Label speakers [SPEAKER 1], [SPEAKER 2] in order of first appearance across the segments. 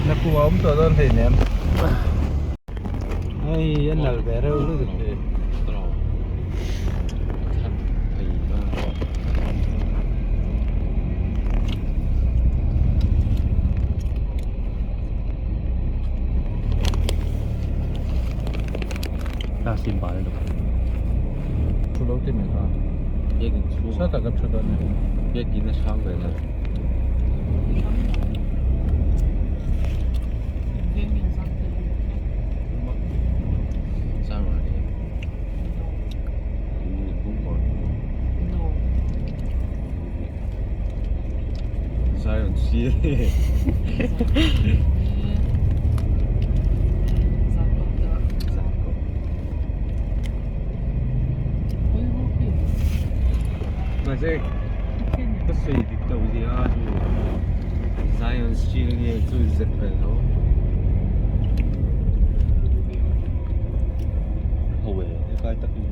[SPEAKER 1] Nakum a awm tawh dawn hleinem hei a nalh ve reuh lutuk hi. Thu lo ti mai kha. Sa tak a thu dawn a ni.
[SPEAKER 2] Biakin a hrang ve lo. Zion si. Mahse ka sawi dik lo zia a chu Zion Steel nge chu zet ve lo. Ho e, hetlai takin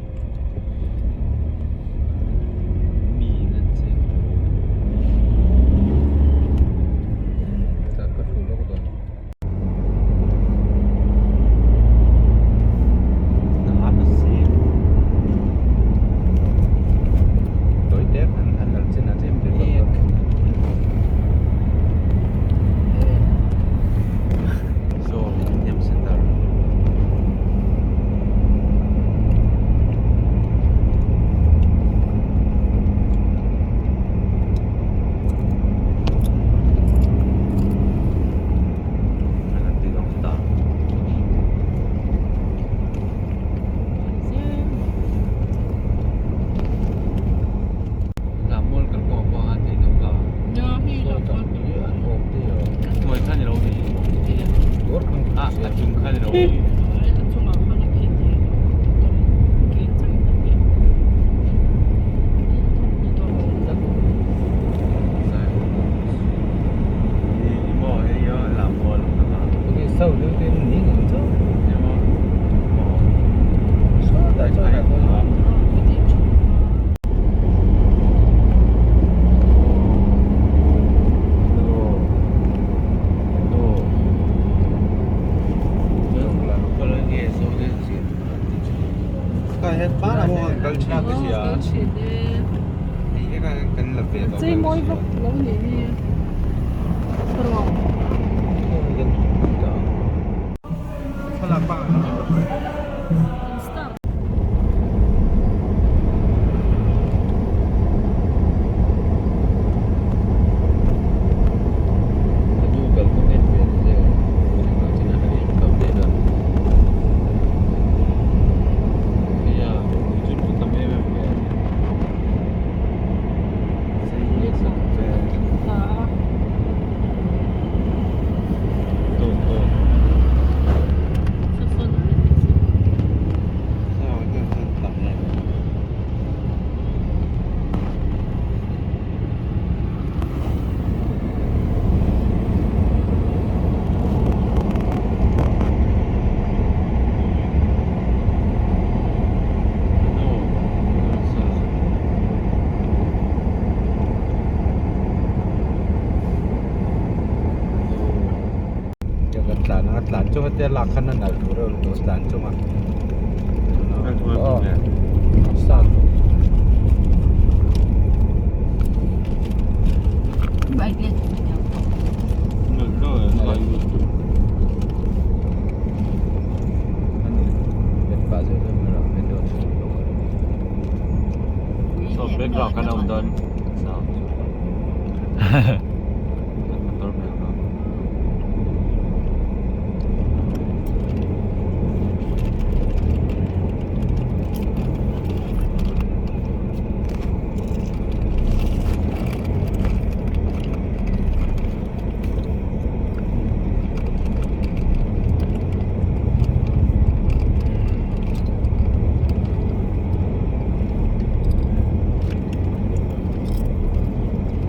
[SPEAKER 2] mi in an cheng.
[SPEAKER 1] Tah ka thu lawk dawn. Tawi te khan a nalh chin a tlem te tawh dawn.
[SPEAKER 2] So, Millennium Center.
[SPEAKER 1] Tlan a tlan chunga te lak khan a nalh tur a rawn tlan chunga
[SPEAKER 2] Background kan awm dawn.